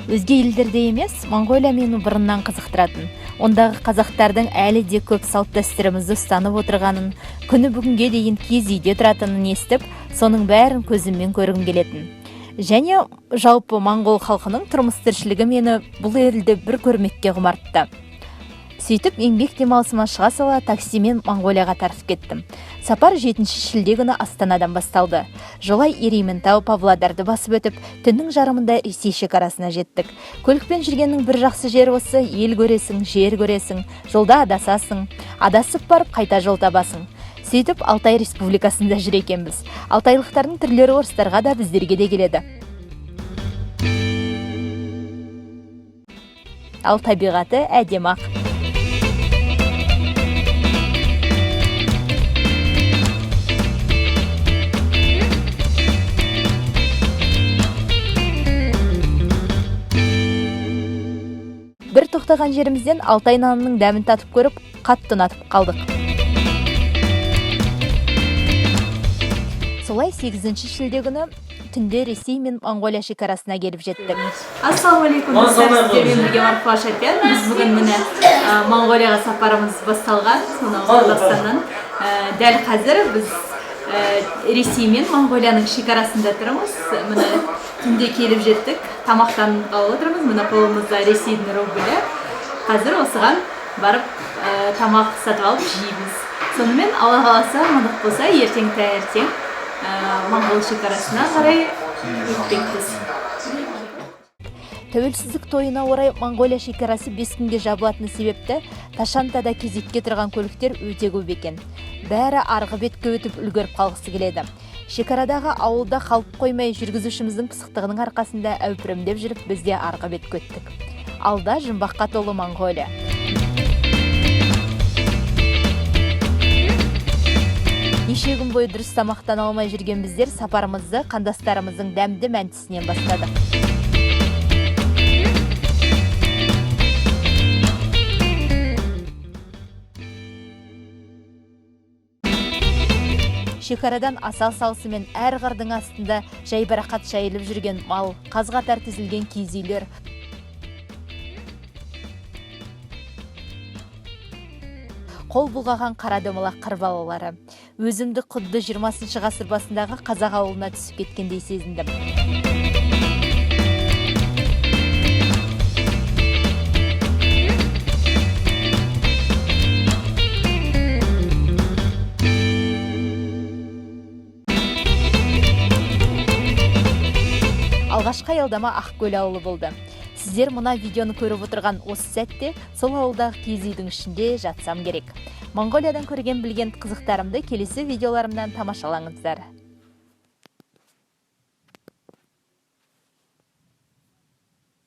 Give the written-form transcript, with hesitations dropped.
Өзге елдерде емес, Моңғолия мені бұрыннан қызықтыратын. Ондағы қазақтардың әлі де көп салт дәстүрімізді ұстанып отырғанын, күні бүгінге дейін киіз үйде тұратынын естіп, соның бәрін көзіммен көргім келетін. Және жалпы моңғол халқының тұрмыс тіршілігі мені бұл елді бір көрмекке құмартты. Сөйтіп еңбек демалысыма шыға сала таксимен Моңғолияға тартып кеттім. Сапар 7 шілде күні Астанадан басталды. Жолай Ерейментау, Павлодарды басып өтіп, түннің жарымында Ресей шекарасына жеттік. Көлікпен жүргеннің бір жақсы жері осы, ел көресің, жер көресің, жолда адасасың, адасып барып қайта жол табасың. Сөйтіп Алтай Республикасында жүр екенбіз. Алтайлықтардың түрлері орыстарға да, біздерге де келеді. Ал табиғаты әдемі ақ. Бір тоқтаған жерімізден Алтай нанының дәмін татып көріп, қатты ұнатып қалдық. Солай 8 шілде күні түнде Ресей мен Моңғолия шекарасына келіп жеттік. Ассалаумағалейкум, достар, сіздермен бірге Марфуға Шапиян. Біз бүгін міне Моңғолияға сапарымыз басталған, сонау Қазақстаннан. Дәл қазір біз Ресей мен Моңғолияның шекарасында тұрмыз. Міне түнде келіп жеттік, тамақтанғалы отырмыз. Міне қолымызда Ресейдің рублі. Қазір осыған барып тамақ сатып алып жейміз. Сонымен Алла қаласа, амандық болса, ертең таңертең Моңғол шекарасына қарай өтпекпіз. Тәуелсіздік тойына орай Моңғолия шекарасы 5 күнге жабылатыны себепті Ташантада кезекке тұрған көліктер өте көп екен. Бәрі арғы бетке өтіп үлгеріп қалғысы келеді. Шекарадағы ауылда қалып қоймай жүргізушіміздің пысықтығының арқасында әупірімдеп жүріп біз де арғы бетке өттік. Алда жұмбаққа толы Моңғолия. Неше күн бойы дұрыс тамақтана алмай жүрген біздер сапарымызды қандастарымыздың дәмді мәнтісінен бастадық. Шекарадан аса салысымен әр қырдың астында жайбарақат жайылып жүрген мал, қаз қатар тізілген киіз үйлер, қол бұлғаған қара домалақ қыр балалары. Өзімді құдды 20 ғасыр басындағы қазақ ауылына түсіп кеткендей сезіндім. Алғашқы аялдама Ақкөл ауылы болды. Сіздер мына видеоны көріп отырған осы сәтте сол ауылдағы киіз үйдің ішінде жатсам керек. Моңғолиядан көрген білген қызықтарымды келесі видеоларымнан тамашалаңыздар.